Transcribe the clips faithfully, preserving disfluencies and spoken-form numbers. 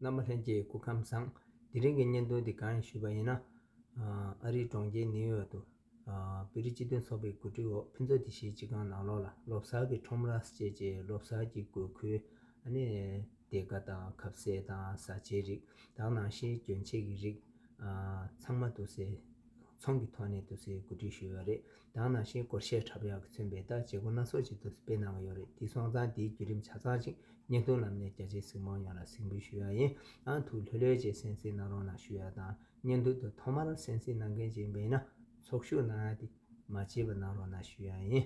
རྣམ་པ་ལྷན་རྒྱས་སྐུ་ཁམས་བཟང་། དེ་རིང་གི་བརྙན་ཐུང་འདི་གང་ཡིན་ཞུས་པ་ཡིན་ན། ཨ་རིའི་གྲོང་ཁྱེར་ནིའུ་ཡོག་ཏུ། བོད་རིགས་སྤྱི་མཐུན་ཚོགས་པའི་གོ་སྒྲིག་འོག་ཕུན་ཚོགས་བདེ་སྐྱིད་སྤྱི་ཁང་ནང་ལོགས་ལ་ལོ་གསར་གྱི་ཁྲོམ་ར་བཅས་ཀྱི་ལོ་གསར་གྱི་དགོས་མཁོའི་ཨ་ནི་སྡེར་ཁ་དང་ཁ་ཟས་དང་བཟའ་བཅའི་རིགས་དང་ནང་བཞིན་གྱོན་ཆས་ཀྱི་རིགས། ཨ་ཚང་མ་འདུག་སེ་ཚོང་གི་ཐོག་ནས་འདུག་སེ་གོ་སྒྲིག་ཞུས་ཡོད་རེད། དང་ནང་བཞིན་སྒོར་གཞས་འཁྲབ་ཡག་གི་མཚོན་པའི་ད་བྱེད་སྒོ་སྣ་ཚོགས་ཅིག་འདུག་སེ་སྤེལ་གནང་གི་ཡོད་རེད། དེ་སོང་ཙང་དེའི་བརྒྱུད་རིམ་ཆ་ཚང་ཅིག་བརྙན་ཐུང་ལམ་ནས་རྒྱ་ཆེའི་གཟིགས་མོ་ཡོངས་ལ་གཟིགས་འབུལ་ཞུ་ཡག་ཡིན། ཨ་ཐུགས་ལྷོད་ལྷོད་བྱས་གསན་གཟིགས་གནང་རོགས་གནང་ཞུ་ཡག་དང་། བརྙན་ཐུང་དེ་ཐོག་མར་གསན་གཟིགས་གནང་མཁན་ཅིག་ཡིན་པ་ཡིན་ན་ཚོགས་ཞུགས་གནང་ཡག་དེ་མ་བརྗེད་པ་གནང་རོགས་གནང་ཞུ་ཡག་ཡིན།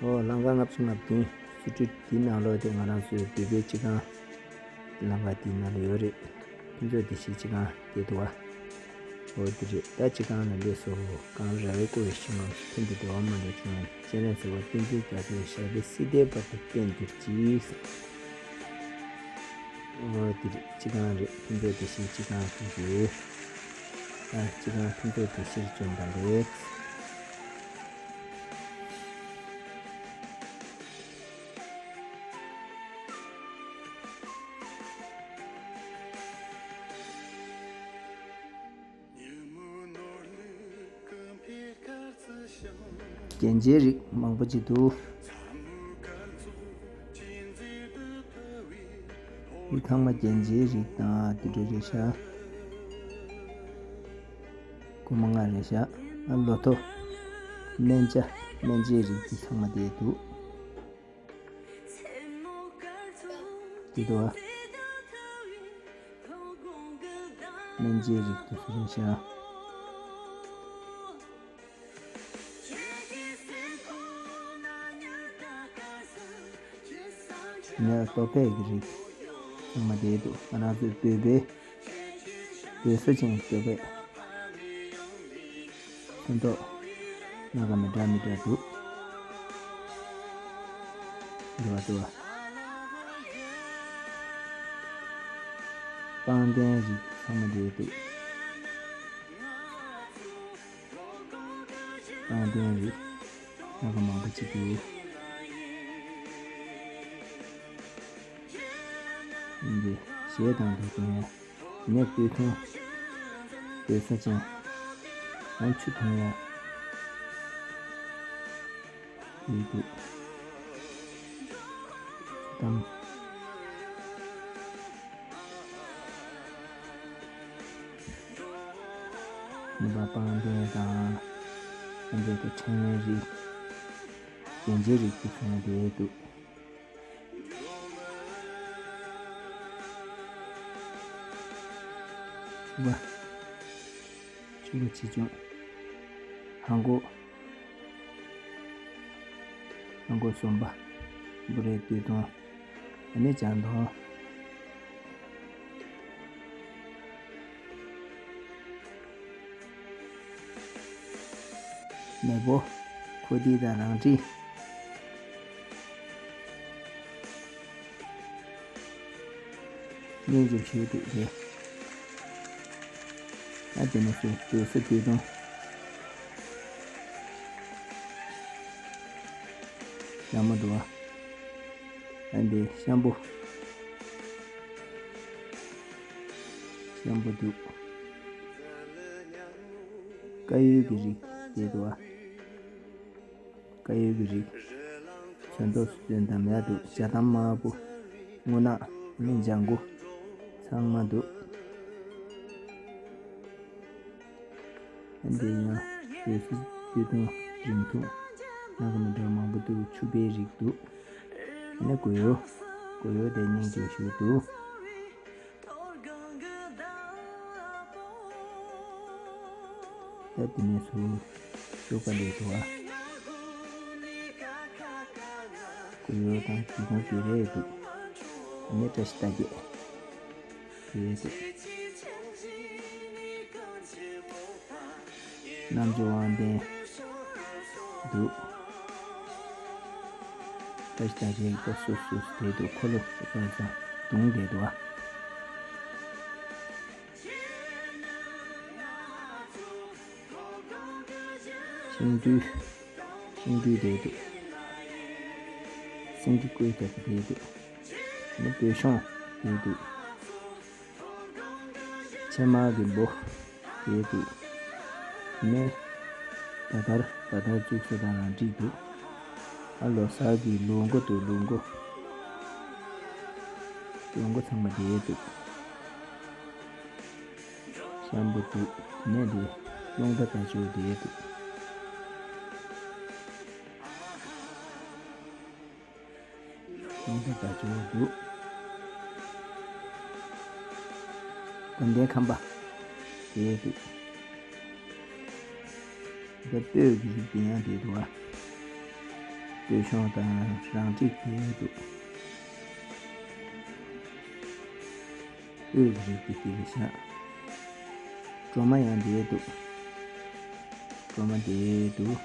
ཨོ་ལམ་ཁ་ལྔ་བཅུ་ང་བདུན། སི་ཊི་རིཊ་འདི་ནང་ལོགས་དེ་ང་རང་ཚོའི་བོད་པའི་སྤྱི་ཁང་ལམ་ཁ་འདི་ནང་ལ་ཡོད་རེད། ཕུན་ཚོགས་བདེ་སྐྱིད་སྤྱི་ཁང་དེ་འདུག་བ། ཨོ་དེ་རེད། ད་སྤྱི་ཁང་ལ་སླེབས་སོང་། གངས་ར་བས་བསྐོར་བའི་ཞིང་ཁམས་སུ། ཕན་བདེ་འབྲེལ་བ་མ་ལུས་འབྱུང་བའི་གནས། སྤྱན་རས་གཟིགས་དབང་བསྟན་འཛིན་རྒྱ་མཚོའི་ཞབས་པད་སྲིད་མཐའི་བར་དུ་བརྟན་གྱུར་ཅིག། ཨོ་དེ་རེད། སྤྱི་ཁང་རེད། ཕུན་ཚོགས་བདེ་སྐྱིད་སྤྱི་ཁང་དེ་རེད། ཨ་སྤྱི་ཁང་ཕུན་ཚོགས་བདེ་སྐྱིད་བྱོན་པ་ལེགས། རྒྱན་ཆའི་རིགས་མང་པོ་ཅིག་འདུག། འདི་ཚང་མ་རྒྱན་ཆའི་རིགས་དང་དེ་འདྲ་རེད་ཤག། སྒོར་མོ་ལྔ་རེད་ཤག། ཨ་ལོ་ཐོ། སྨན་ཆ། སྨན་ཆའི་རིགས་འདི་ཚང་མ་དེ་འདུག། འདི་འདུག་ཨ། སྨན་ཆའི་རིགས་འདི་ཚོ་རེད་ཤག། ངས་ལྟོ་ཕད་ཀྱི་རིགས་ཚང་མ་དེ་འདུག། ང་རང་ཚོའི་བོད་པའི་བོད་ས་ཆེན་ལྟོ་ཕད། ཚོན་མདོག་སྣ་ཁ་མི་འདྲ་མི་འདྲ་འདུག། འདུག་བ་འདུག་བ། པང་གདན་རིགས་ཚང་མ་དེ་འདུག། པང་གདན་རིགས་སྣ་ཁ་མང་པོ་ཅིག་འདུག། འདི་གཞས་དང་འདུག་དང་། ནས་སྟོད་ཐུང་། སྟོད་ས་ཅན། ཡང་ཆུ་འཐུང་ཡ། ཡོད་འདུག། ཆུ་དམ། ནུས་པ་སྤང་གདན་དང་། ཨ་འདྲས་ཀྱི་ཕྲེང་བའི་རིགས། རྒྱན་ཆའི་རིགས་ཀྱི་ཚོང་དེ་འདུག། ཕྱུ་པ། ཕྱུ་པ་ཆེ་ཆུང་། ཧ་གོ། ཧ་གོ་ཟོམ་པ། འབུ་རའི་སྟོད་ཐུང་། ཨ་ནི་ལྗང་ཐུང་། མེས་པོ། ཁོ་ཏི་དང་རང་ཏི། སྙིང་རྗེ་ཞུ་འདུག་དེ། ཨ་དེ་ནས་སུ་དེ་སུ་དེ་དང་། ཡག་མོ་འདུག་ཨ། ཨ་འདི་ཤམ་བུ། ཤམ་བུ་འདུག། དཀར་ཡོལ་གྱི་རིགས་དེ་འདུག་ཨ། དཀར་ཡོལ་གྱི་རིགས། ཚོན་མདོག་སུ་ཚོན་དམ་ཡག་འདུག། ཇ་དམ་དམར་པོ། རྔུལ་ནག། ཨ་ནི་ལྗང་གུ། ཚང་མ་འདུག། ཨ་འདི་ཡང་ཡོད་སུ་སྟོད་ཐུང་རིང་ཐུང་། སྣ་ཁ་མི་འདྲ་མང་པོ་འདུག། ཕྱུ་པའི་རིགས་འདུག། ཨ་ནི་གོས་ཡོལ། གོས་ཡོལ་དེ་སྙིང་རྗེ་ཞུ་འདུག། ད་དེ་ནས་ཚུར་ཤོག་ཁ་ལས་འདུག་ཨ། གོས་ཡོལ་དང་དེ་དང་དེ་རེད་འདུག། ཨ་ནི་བཀྲ་ཤིས་རྟགས་བརྒྱད་དེ་རེད་འདུག། རྣམ་འབྱོར་དབང་ལྡན་འདུག། བཀྲ་ཤིས་རྟགས་བརྒྱད་ཀྱི་སྐབས་སོ་སོ་སོ་དེ་འདུག། འཁོར་ལོ་དེ་ག་ཚོད་བརྡུངས་བསྡད་འདུག་ཨ། ཤིང་སྦྲུལ། ཤིང་སྦྲུལ་དེ་འདུག་སེང་གེ་སྐོད་རྒྱག་པ་དེ་འདུག་ནི་སྤོས་ཤོང་དེ་འདུག་ཕྱེ་མར་གྱི་འབོ་དེ་འདུག་ནི་ད་ལྟར་ད་ལྟར་བཙུགས་ས་དང་རང་འགྲིག་འདུག་ཨ་ལོ་གསར་གྱི་ལུག་མགོ་འདུག་ལུག་མགོ། ལུག་མགོ་ཚང་མ་དེ་འདུག་ཤམ་བུ་འདུག་ནས་དེ་རླུང་རྟ་ད་ཅོ་དེ་འདུག་རླུང་རྟ་ད་ཅོ་འདུག་དགའ་ལྡན་ཁམས་པ་དེ་འདུག་ད་སྤོས་ཀྱི་རིགས་དེ་ཡང་དེ་འདུག་ཨ། སྤོས་ཤོང་དང་རང་འགྲིག་དེ་འདུག་སྤོས་ཀྱི་རིགས་དེ་དེ་རེད་ཤག་སྒྲོལ་མ་ཡང་དེ་འདུག་སྒྲོལ་མ་དེ་འདུག་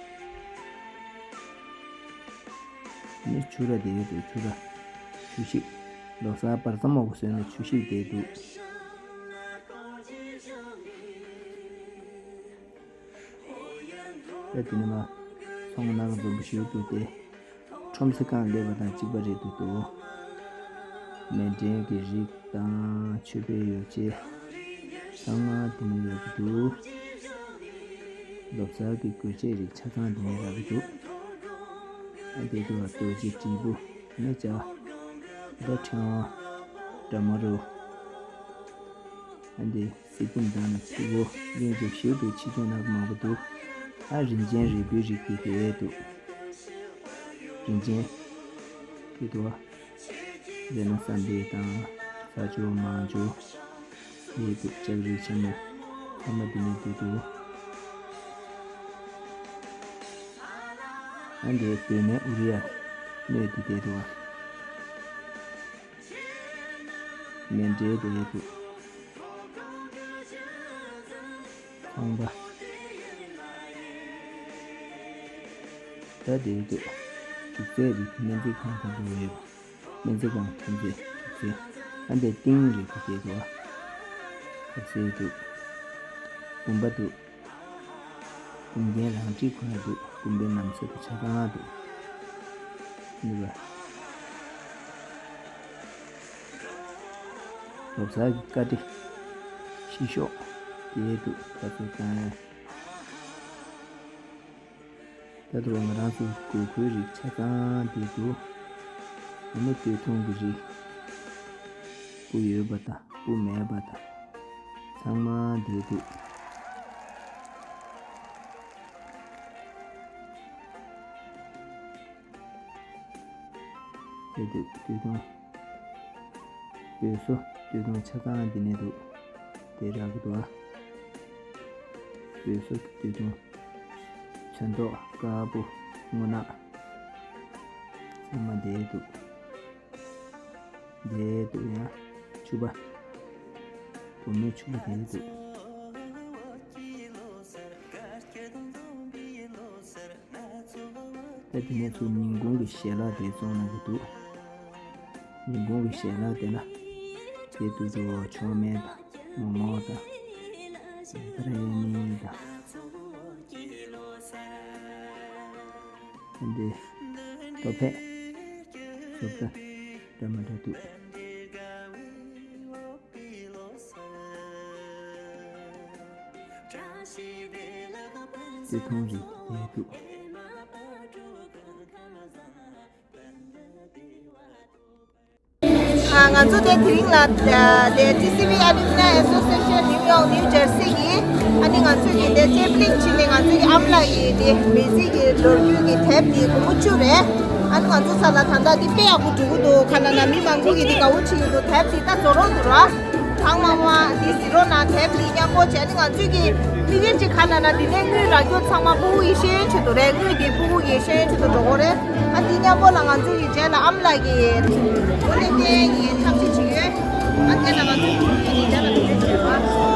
ནི་ཆུ་ར་དེ་འདུག་ཆུ་ར། ཆུ་ཤིག་ལོ་གསར་བར་མཚམས་མོག་གུ་བཟོས་ནས་ཆུ་ཤིག་དེ་འདུག་ད་དེ་ནི་མ། ཚོང་ནག་འཛོམས་པོ་ཞིག་འདུག་སྟེ། ཁྲོམ་ས་གང་སླེབས་པ་དང་གཅིག་པ་རེད་འདུག་ཏོ། མཎྜལ་གྱི་རིགས་དང་མཆོད་པའི་ཡོ་བྱད་ཚང་མ་དེ་ནས་ཡོད་ཀྱི་འདུག་ལོ་གསར་གྱི་གོས་ཆས་རིགས་ཆ་ཚང་དེ་ནས་རག་གི་འདུག་ཨ་དེ་དུ་བ་རྡོ་རྗེ་དྲིལ་བུ་ནས་བྱ། ད་ཕྲེང་བ། དྲ་མ་རུ། ཨ་འདི་སྲིད་ཁྱིམ་དང་ནི་ཕུ་བོ་གླིང་རྒྱུ་ཞིག་ཏུ་ཆེ་ཆུང་ནག་མང་པོ་འདུག་ཨ་རིན་ཆེན་རིལ་བུའི་རིགས་ཀྱི་དེ་འདུག་རིན་ཆེན་དེ་འདུག་ཨ། ལས་ན་བསམ་པའི་དང་ཚ་ཆུ་མང་ཆུ་དེ་འདུག་ལྕགས་རིགས་ཆེན་མོ་ཁ་མ་དེ་ནས་དེ་འདུག་ཨ་འདི་སྡོད་མའི་ཨུ་རི་ཡ་སྣོད་དེ་དེ་འདུག་ཨ། མཎྜལ་དེ་འདུག་ཁང་པ། ད་དེ་འདུག་ཅུག་ཙེ་རིགས་སྨན་རྩིས་ཁང་དང་འབྲེལ་བ་ཡོད་པ། སྨན་རྩིས་ཁང་ཐོན་རྫས་ཅུག་ཙེ། ཨ་འདི་ཏིང་རིགས་དེ་འདུག་ཁ་ཟས་འདུག་བུམ་པ་འདུག་བུམ་རྒྱན་རང་འཁྲིས་ཁོ་ན་འདུག་བུམ་པའི་ན་བཟའ་དེ་ཆ་ཚང་འདུག་འདི་བ། ལོ་གསར་གྱི་བཀའ་དྲིན་ཤི་ཤོག་དེ་འདུག་ཁ་ཚུར་བཏང་ཡ། ད་དུ་ང་རང་ཚོའི་དགོས་མཁོའི་རིགས་ཆ་ཚང་དེ་འདུག་ཨ་ནི་སྟོད་ཐུང་གི་རིགས། སྤུ་ཡོད་པ་དང་སྤུ་མེད་པ་དང་། ཚང་མ་དེ་འདུག་དེ་འདུག་སྟོད་ཐུང་། སྤོས་སོ་སྟོད་ཐུང་ཆ་ཚང་འདི་ནས་འདུག་དེ་རག་གི་འདུག་ཨ། སྤོས་སོ་སྟོད་ཐུང་། ཚོན་མདོག་དཀར་པོ་སྔོ་ནག་ཚང་མ་འདི་འདུག་འདི་འདུག་ཡང་ཕྱུ་པ། བུ་མོའི་ཕྱུ་པ་འདི་འདུག་ད་དེ་ནས་ཚུར་ཉིན་གུང་གི་ཞལ་ལག་དེ་བཙོང་གནང་གི་འདུག་ཉིན་གུང་གི་ཞལ་ལག་དེ་ལ་དེ་དུས་ཚོད་མཆོད་མེ་དང་མོག་མོག་དང་བྷི་རི་ཡ་ནི་དང་། ད་འདི་ཏོ་ཕད་བཟོ་ལྟ་འདྲ་མི་འདྲ་འདུག་སྟོད་ཐུང་རིགས་དེ་འདུག་ཨ། ང་ཚོ་དེ་དེ་རིང་ལ་དེ་ཊི་སི་ཝི་Alumni Association New York New Jersey གི་ཨ་ནི་ང་ཚོ་གི་དེ་ཊེབ་ལིང་བྱས་ནས་ང་ཚོ་གི་ཨམ་ལགས་ཀྱི་དེ་མི་ཚེ་གི་ལོ་རྒྱུས་ཀྱི་དེབ་དེ་སྒོར་མོ་བཅུ་རེད། ཨ་ནི་ང་ཚོ་ས་ལ་ད་ལྟ་འདི་དཔེ་ཡག་པོ་འགྲོ་གི་འདུག་ཁ་ན་ན་མི་མང་པོ་གིས་འདི་དགའ་བོ་བྱེད་ཀྱི་འདུག་དེབ་འདི་ད་བཟོ་རོགས་འདུག་ར། གང་མང་མང་འདི་གཟིགས་རོགས་གནང་། དེབ་འདི་མཉམ་པོ་བྱས་ནས་ང་ཚོས་ཀྱི་མི་སྒེར་གྱི་ཁ་ན་ན་འདི་ནས་དངུལ་རག་རྒྱུ་ཚང་མ་ཕྲུ་གུ་ཡི་ཤེས་ཡོན་ཆེད་དུ་རེད། དངུལ་འདི་ཕྲུ་གུ་ཡི་ཤེས་ཡོན་ཆེད་དུ་འགྲོ་གི་རེད། ཨ་འདི་མཉམ་པོ་ལ་ང་ཚོ་ཡི་རྗེས་ལ་ཨམ་ལགས་ཀྱི་འོ་ལེ་ཏེ་ཡི་ཐབས་ཤེས་བྱེད་ཡོད། ཨ་དེ་ལ་ང་ཚོ་ཕྲུ་གུ་ཡི་རྗེས་ལ་འགྲོ་གི་ཡོད།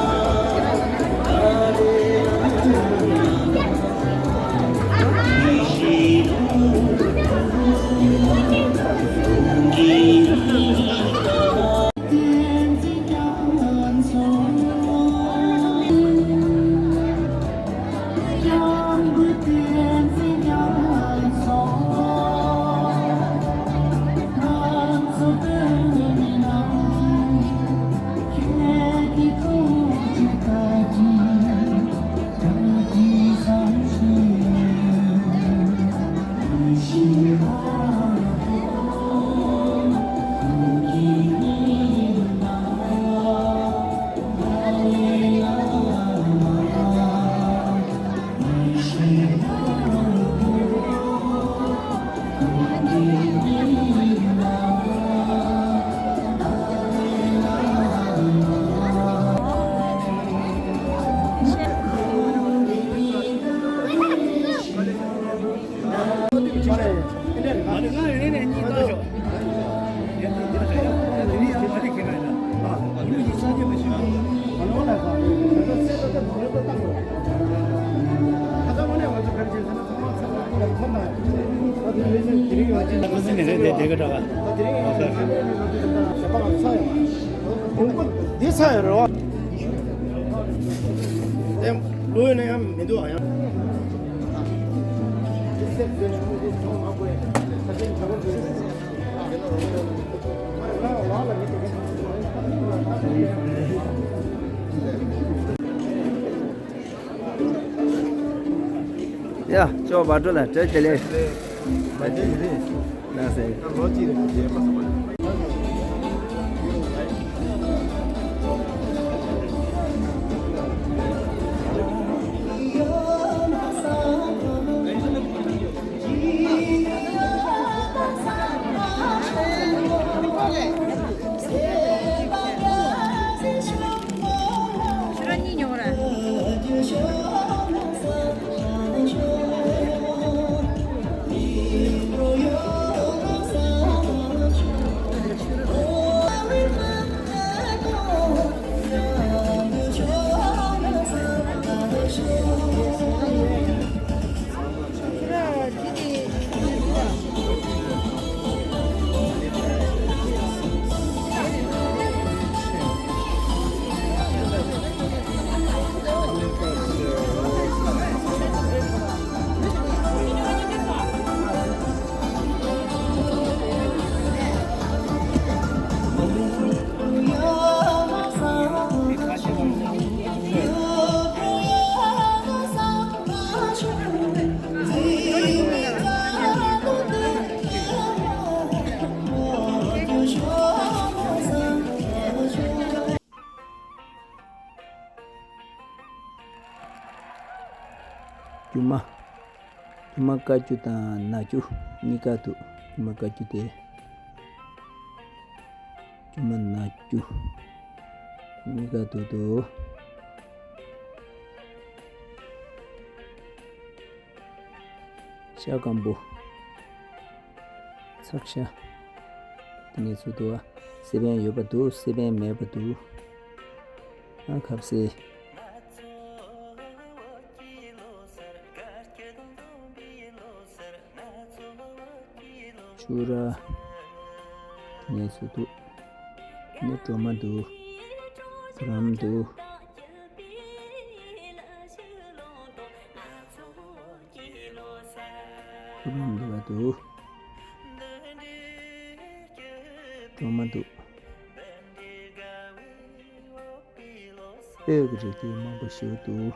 འདི་ཚ་ཡོད་རེད་བ། ལོ་ཡོད་ན་ཡང་མི་འདུག་ཨ་ཡང་། ཡ། ཅོ་བ་ཏྲོ་ལ་བཀྲ་ཤིས་བདེ་ལེགས། མ་བདེ་ཡིན་རེད། ལགས་སེ། ལོ་གཅིག་རེད་བྱས་མ་སོང་བ། རྒྱུ་མ། རྒྱུ་མ་དཀར་རྒྱུ་དང་ནག་རྒྱུ་གཉིས་ཀ་འདུག་རྒྱུ་མ་དཀར་རྒྱུ་དེ། རྒྱུ་མ་ནག་རྒྱུ་གཉིས་ཀ་འདུག་འདུག་ཤ་སྐམ་པོ། ཚག་ཤ། དེ་ནས་ཚུར་དུ་བ། སེ་བན་ཡོད་པ་འདུག་སེ་བན་མེད་པ་འདུག་ཨ་ཁབ་སེ། ཆུ་ར། དེ་ནས་ཚུར་དུ། དེ་ནས་གྲོ་མ་འདུག་བུ་རམ་འདུག་བུ་རམ་འདུག་བ་འདུག་གྲོ་མ་འདུག་སྤོས་ཀྱི་རིགས་དེ་མང་པོ་ཞིག་འདུག་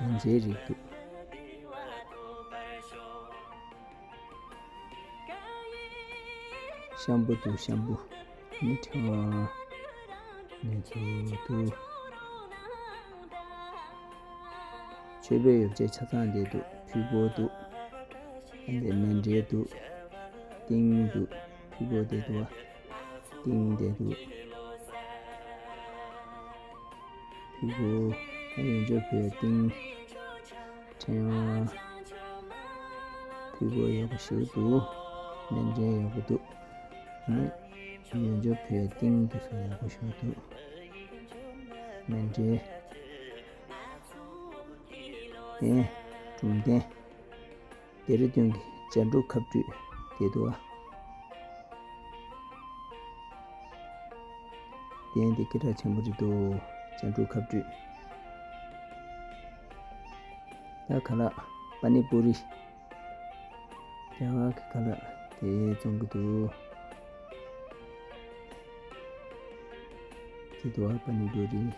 ཡིན་ཚའི་རིགས་འདུག་ཤམ་བུ་འདུག་ཤམ་བུ། ནི་ཕྲེང་བ། ནི་ཚུལ་འདུག་མཆོད་པའི་ཡོ་བྱད་ཆ་ཚང་འདི་འདུག་ཕུད་པོ་འདུག་འདི་མཎྜལ་འདུག་ཏིང་འདུག་ཕུད་པོ་འདི་འདུག་བ། ཏིང་འདི་འདུག་ཕུད་པོ། ཡོན་ཆབ་ཕུལ་ཏིང་། ཕྲེང་བ། ཕུད་པོ་ཡག་པོ་ཞིག་འདུག་མཎྜལ་ཡག་པོ་འདུག་ཡོན་ཆབ་ཕུལ་ཏིང་འདི་ཚོ་ཡག་པོ་ཞིག་འདུག་མཎྜལ། ཨེ། སྒྲུང་ལྡན། ལྡེ་ར་ལྡུན་གྱི་སྤྱན་དྲུག་ཁབ་སྤྲུལ་དེ་འདུག་ཨ། དེ་འདི་སྐད་གྲགས་ཆེན་པོ་རེད་འདུག་སྤྱན་དྲུག་ཁབ་སྤྲུལ། ད་ག་ལ་པ་ནི་པུ་རི། རྒྱ་གར་གྱི་ག་ལ་དེ་བཙོང་གི་འདུག་དེ་འདུག་ཨ་པ་ནི་པུ་རི།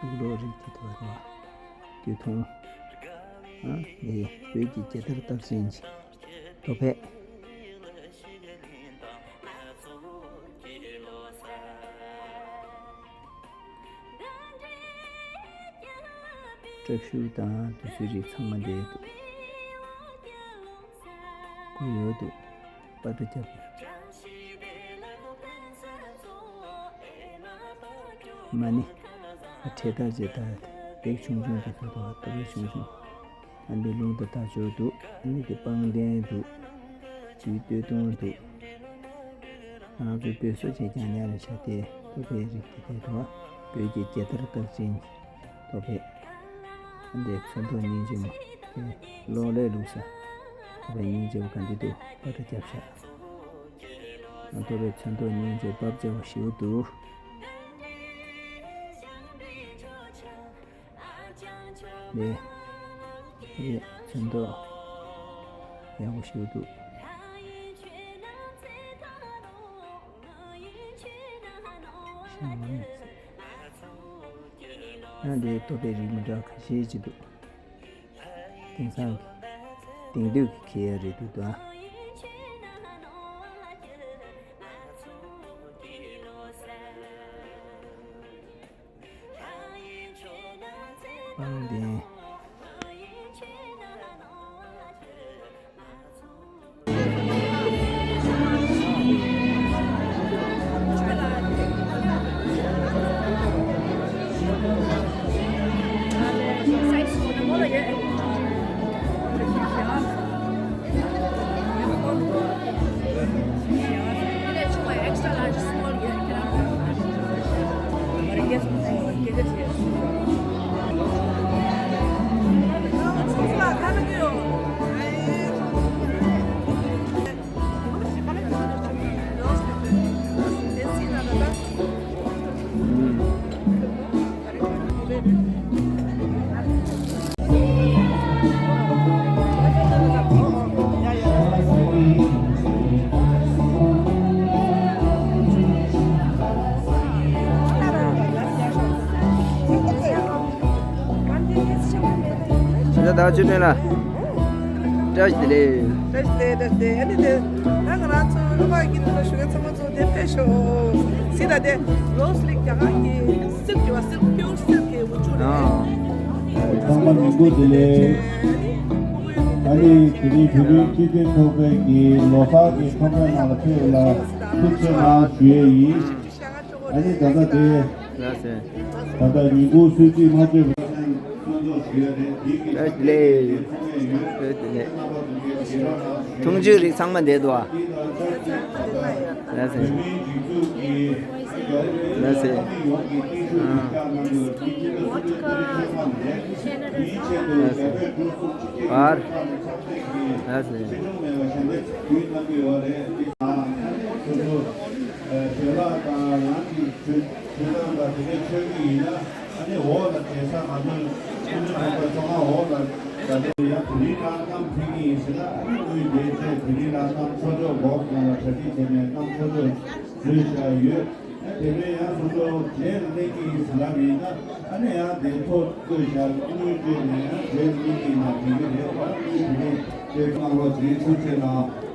དུག་ལོག་རིགས་ཀྱི་དོ་ར་དུས་ཐུང་། ཨ་ནི་བོད་ཀྱི་རྒྱལ་དར་སྟག་ཅན་གྱི་ཐོ་ཕད། སྐྲ་ཤུར་དང་དེ་ཚོའི་རིགས་ཚང་མ་འདིར་འདུག་སྐུ་ཡོད་འདུག་པ་ཏྲ་རྒྱབ། མ་ཎི། ཨ་འཕྲེད་དར་ཅིག་དར། འདེགས་ཆུང་ཆུང་དེ་ཚོ་དང་ཏོ་བེ་ཆུང་ཆུང་། ཨ་འདི་རླུང་དང་དར་ལྕོག་འདུག་ཨ་ནི་འདི་པང་གདན་འདུག་དུས་སྟོད་ཐུང་འདུག་ང་རང་ཚོའི་བོད་སོ་ཆེ་རྐྱང་ཉག་ལ་ཆ་སྟེ་ལྟོ་ཕད་རིགས་དེ་དེ་དང་བོད་ཀྱི་རྒྱལ་དར་རྟགས་ཅན་ལྟོ་ཕད། ཨ་འདི་ཚོན་མདོག་སྙིང་རྗེ་མོ་དེ་གློག་ཀླད་བླུགས་ས་ལྟོ་ཕད་སྙིང་རྗེ་པོ་ག་འདི་འདུག་པ་ཏྲ་རྒྱབ་ཤག་ཨ་ལྟོ་ཕད་ཚོན་མདོག་སྙིང་རྗེ་བབ་རྒྱབ་པོ་ཞིག་འདུག་ལས། ལས་ཚོན་མདོག་ཡག་པོ་ཞིག་འདུག་ཡང་འདིའི་ལྟོ་ཕད་རིགས་མི་འདྲ་བ་ཁ་ཤས་ཅིག་འདུག་དེང་སང་གི་དེང་དུས་ཀྱི་ཁེ་ཡ་རེད་འདུག་ད། པང་གདན། ད་ཆུ་ཕྲན་ལ། བཀྲ་ཤིས་བདེ་ལེགས། བཀྲ་ཤིས་བདེ་ལེགས། བཀྲ་ཤིས་བདེ་ལེགས། ད་ང་རང་ཚོ་སློབ་མ་གི་ནང་ཞུགས་མཁན་ཚང་མ་ཚོ་དེ་ཕེབས་ཤོག་སི་ད་དེ་ལོ་སི་ལིག་རྒྱ་གར་གྱི་སིལ་གྱི་བ་སིལ་པིའུར་སིལ་གྱི་འུ་ཆུ་རེད། ཨ། ཚང་མ་ལ་བཀྲ་ཤིས་བདེ་ལེགས། ད་ནི་དེ་རིང་བོད་མིའི་སྤྱི་མཐུན་ཚོགས་པའི་གི་ལོ་གསར་གྱི་ཁྲོམ་རའི་ནང་ལ་ཕེབས་ལ་ཐུགས་རྗེ་གནང་ཞུ་ཡས་ཡིན། ཨ་ནི་ད་ལྟ་དེ། ལགས་སེ། ད་ལྟ་ཉིན་གུང་གསོལ་ཚིགས་མ་མཆོད་པར་ཕུན་ཚོགས་ཞུ་ཡ་རེད། དེའི་གི་བཀྲ་ཤིས་བདེ་ལེགས། བཀྲ་ཤིས་བདེ་ལེགས། འཐུང་ཆུའི་རིགས་ཚང་མ་འདིར་འདུག་ཨ། ལགས་སེ། ལགས་སེ། ཨ། ལགས་སེ། བར། ལགས་སེ། བོད་ལ་དང་རང་གི་ཆོས་ཆོས་དང་དང་དེ་འདྲའི་ཆོས་ཀྱི་ཡིན་ན་ཨ་ནི་འོག་ལ་གེ་སར་ང་ཚོའི་ཆོས་ཆོས་དང་ཚོགས་ཁང་འོག་ལ་ད་ལྟ་ཡང་བོད་ཡིག་ཁང་བཀའ་ཕེབས་ཀྱི་ཡིན་ཟེར་ན་ཨ་ནི་དངུལ་འདེད་ཆེད་བོད་ཡིག་ཁང་ཚོགས་ཆོས་འགོག་ཁང་ལ་གྲ་སྒྲིག་བྱས་ནས་ཁང་ཚོགས་ཆོས་བཟོས་བཞག་ཡོད། ཨ་དེ་ནས་ཡང་སོ་སོ་རྗེས་ལ་གནང་གི་ཡིན་ཟེར་ལབ་ཡིན་ན་ཨ་ནི་ཡང་དེ་ཐོ་བཀོད་བཞག་དངུལ་བཀོད་ནས་ཡང་རྗེས་ལ་གནང་གི་ཡིན་ན་དེ་གི་རེད། ད་དངུལ་དེ་ནས་དེ་གནང་རོགས་བྱེད། ཐུགས་རྗེ་གནང་།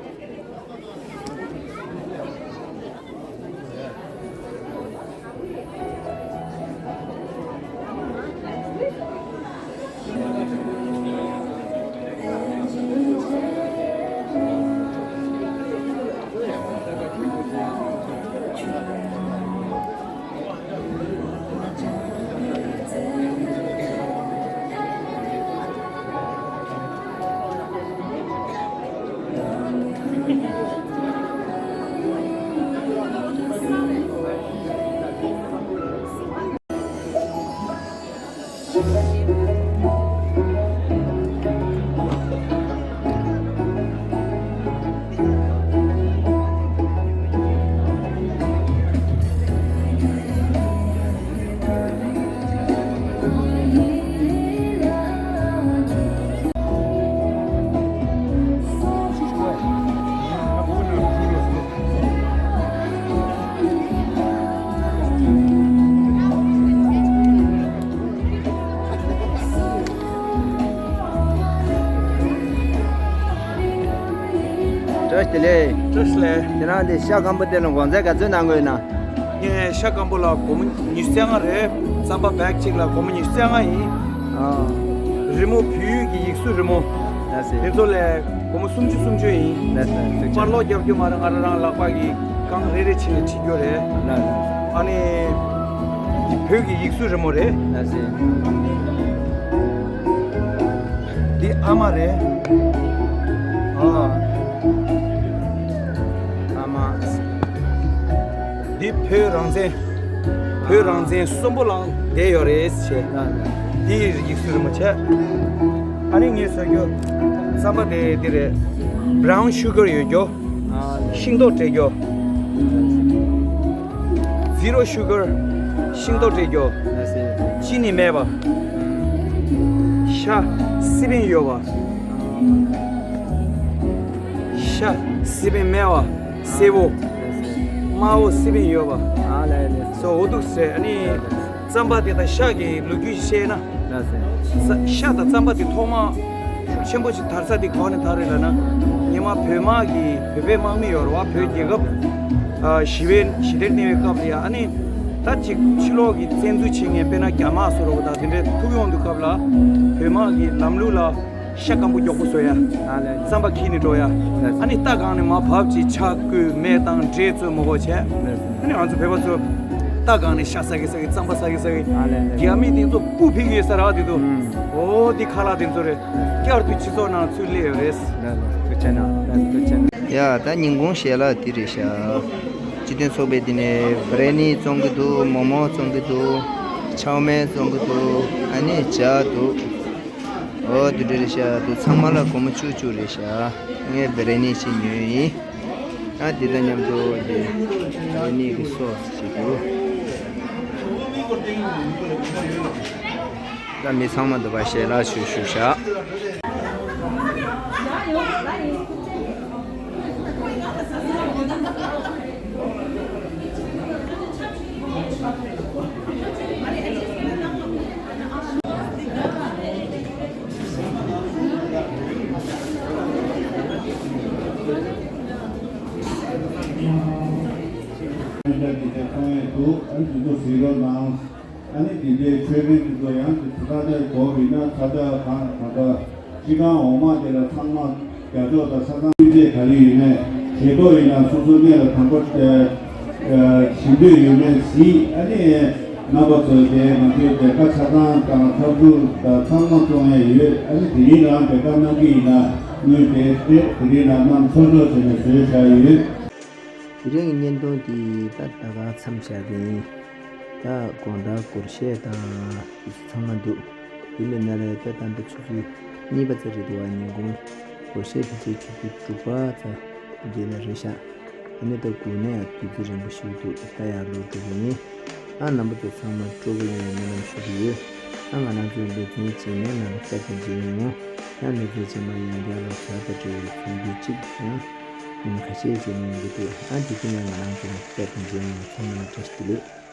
བཀྲ་ཤིས་བདེ་ལེགས། བཀྲ་ཤིས་བདེ་ལེགས། ཁྱེད་རང་དེ་ཤ་སྐམ་པོ་དེ་ལ་དགོང་ཚད་ག་ཚོད་གནང་དགོས་ན། ངས་ཤ་སྐམ་པོ་ལ་སྒོར་མོ་ཉི་ཤུ་རྩ་ལྔ་རེད། རྩམ་པ་བེག་གཅིག་ལ་སྒོར་མོ་ཉི་ཤུ་རྩ་ལྔ་ཡིན། ཨ། རི་མོ་བོད་ཡིག་གི་ཡིག་གཟུགས་རི་མོ། ལགས་སེ། དེ་ཚོ་ལས་སྒོར་མོ་སུམ་ཅུ་སུམ་ཅུ་ཡིན། ལགས་སེ། ཐུགས་རྗེ་ཆེ། པར་སློག་རྒྱབ་རྒྱུ་མ་རེད། ང་རང་རང་ལག་པ་གིས་རྐང་རེ་རེ་བྱས་ནས་བྲིས་རྒྱུ་རེད། ལགས་ལགས། ཨ་ནི། འདི་བོད་ཀྱི་ཡིག་གཟུགས་རི་མོ་རེད། ལགས་སེ། འདི་ཨ་མ་རེད། ཨ། ཨ་མ། འདི་བོད་རང་བཙན། བོད་རང་བཙན་གསོན་པོ་ལངས་བསྡད་ཡོད་རེད་ཟེར། ལགས་ལགས། འདི་ཡིག་གཟུགས་རི་མོ་བྱས། ཨ་ནི་ངས་བཟོ་རྒྱུ་རྩམ་པ་དེ་འདི་རེད། Brown sugar ཡོད་རྒྱུ། ཨ། ཤིང་ཏོག་འདྲེས་རྒྱུ། Zero sugar ཤིང་ཏོག་འདྲེས་རྒྱུ། ལགས་སེ། ཅི་ནི་མེད་པ། ཤ་སི་པན་ཡོད་པ། ཤ་སི་པན་མེད་པ། སེར་པོ། ལགས་སེ། དམར་པོ་སི་པན་ཡོད་པ། ཨ་ལས་ལས། སོ་འོ་འདུག་ཟེར། ཨ་ནི། ལགས་ལས། རྩམ་པ་དེ་དང་ཤ་གི་ལོ་རྒྱུས་བཤད་ན། ལགས་སེ། ཤ་དང་རྩམ་པ་དེ་ཐོག་མ་ཤུགས་ཆེན་པོ་ཞིག་དར་ས་དེ་ག་ནས་དར་རེད་ལབ་ན། སྔོན་མ་བོད་དམག་གི་བོད་པའི་དམག་མི་ཡོད་རེད་བ། བོད་རྒྱལ་ཁབ་ཨ་ཞི་བའི་ཞི་བདེར་གནས་པའི་སྐབས་ལ་ཡ། ཨ་ནི་ད་ཅིག་ཕྱི་ལོགས་ཀྱི་བཙན་འཛུལ་བྱེད་མཁན་དཔེར་ན་རྒྱ་དམག་བཟོ་འདྲ་བོ་དང་དེ་འདྲའི་ཐུག་ཡོང་དུས་སྐབས་ལ། བོད་དམག་གི་ལམ་ལུགས་ལ་ཤ་སྐམ་པོ་མགྱོགས་པོ་བཟོ་ཡ། ཨ་ལས། རྩམ་པ་ཁྱེར་ནས་འགྲོ་ཡ། ལགས་སོ། ཨ་ནི་རྟ་སྒང་ནས་མར་བབས་ཀྱི་ཆག་སྐུད་མེ་བཏང་འདྲེ་ཚོས་མོ་གོ་བྱས། ལགས་སོ། ཨ་ནི་ང་ཚོ་བོད་པ་ཚོ་རྟ་སྒང་ནས་ཤ་ཟ་གི་ཟ་གི་རྩམ་པ་ཟ་གི་ཟ་གི། ཨ་ལས་ལས། རྒྱ་མི་དེ་ཚོ་སྤུ་ཕིག་ཡོད་ས་རག་དེ་དུ། ཨུམ། འོ་དེ་ཁ་ལག་དེ་ཚོ་རེད། བསྐྱར་དུ་སྤྱི་ཚོགས་ནང་ཚུར་སླེབས་ཡོད་རེད། ལགས་ལགས། ཐུགས་རྗེ་གནང་། ལགས་ཐུགས་རྗེ་གནང་། ཡ་ད་ཉིན་གུང་ཞལ་ལག་དེ་རེད་ཤག་སྤྱི་མཐུན་ཚོགས་པས་དེ་ནས་བྷི་རི་ཡ་ནི་བཙོང་གི་འདུག་མོག་མོག་བཙོང་གི་འདུག་ཆའོ་མེན་བཙོང་གི་འདུག་ཨ་ནི་ཇ་འདུག་འོ་དེ་འདྲ་རེད་ཤག་འདུག་ཚང་མ་ལ་སྒོར་མོ་བཅུ་བཅུ་རེད་ཤག་ངས་བྷི་རི་ཡ་ནི་ཅིག་ཉོས་ཡིན། ཨ་དེ་དང་མཉམ་དུ་དེ་བྷི་རི་ཡ་ནི་གི་སོ་སི་ཅིག་འདུག་ད་མི་ཚང་མ་འདུག་པ་ཞལ་ལག་ཞུ་ཞུ་ཤག་ཨ་ནི་དེ་འདྲའི་ཆོས་རིག་འདི་ཚོ་ཡང་དེ་ཚོ་ད་ལྟ་གོ་བི་ན་ཚ་ཚ་གང་གང་ག་སྤྱི་ཁང་འོག་མ་དེ་ལ་ཚང་མ་རྒྱ་ཚོགས་དང་ས་ཚང་མི་སྡེ་ག་རེ་ཡིན་ནའི་ཞེ་ཏོག་ཡིན་ན་སོ་སོ་གནས་ལ་དང་པོ་ཞིང་དུས་ཡོད་མེད་གཟིགས། ཨ་ནི་རྣམ་པ་ཚོ་དེ་ང་ཚོའི་སྡེར་ཁ་ཆ་ཚང་དང་ཐབ་ཚུགས་དང་ཚང་མ་བཙོང་ཡས་ཡོད། ཨ་ནི་དེ་རིང་རང་སྡེར་ཁ་གནང་གི་ཡིན་ན་དངུལ་དེ་དེ་དེ་རིང་རང་གནང་ཆོག་ཆོག་བྱས་ནས་བཟོས་བཞག་ཡོད། དེ་རིང་གི་བརྙན་ཐུང་འདི་ད་ད་ག་མཚམས་བཞག་གི་ཡིན། ད་དགོང་དག་སྒོར་གཞས་དང་དེ་ཚོ་ཚང་མ་འདུག་དེ་མིན་ན་ལས་ད་ད་ལྟ་ཆུ་ཚོད་གཉིས་པ་ཙམ་རེད་འདུག་བ། ཉིན་གུང་སྒོར་གཞས་དེ་ཚོ་ཆུ་ཚོད་དྲུག་པ་ཙམ་དེ་ལ་རེད་ཤག་ཨ་ནི་ད་སྒུག་ནས་དུས་ཚོད་རིང་པོ་ཞིག་འདུག་ད་ཡར་ལོག་འགྲོ་གི་ཡིན། ཨ་རྣམ་པ་ཚོ་ཚང་མ་སྤྲོ་པོ་ཡོང་བའི་སྨོན་ལམ་ཞུ་གི་ཡོད། ཨ་ང་རང་ཚོའི་ལེ་ཚན་རྗེས་མའི་ནང་ལ་བསྐྱར་དུ་མཇལ་ཡོང་། ཡང་ལེ་ཚན་རྗེས་མ་ཡང་བསྐྱར་ལོ་གསར་དང་འབྲེལ་བའི་གསུང་རྒྱུ་གཅིག་དང་། ཉིན་ཁ་ཤས་རྗེས་མ་ཡོང་གི་འདུག་ཨ་དེ་དུས་ཡང་ང་རང་ཚོ་བསྐྱར་དུ་མཇལ་ཡོང་། ཚང་མ་ལ་བཀྲ་ཤིས་བདེ་ལེགས།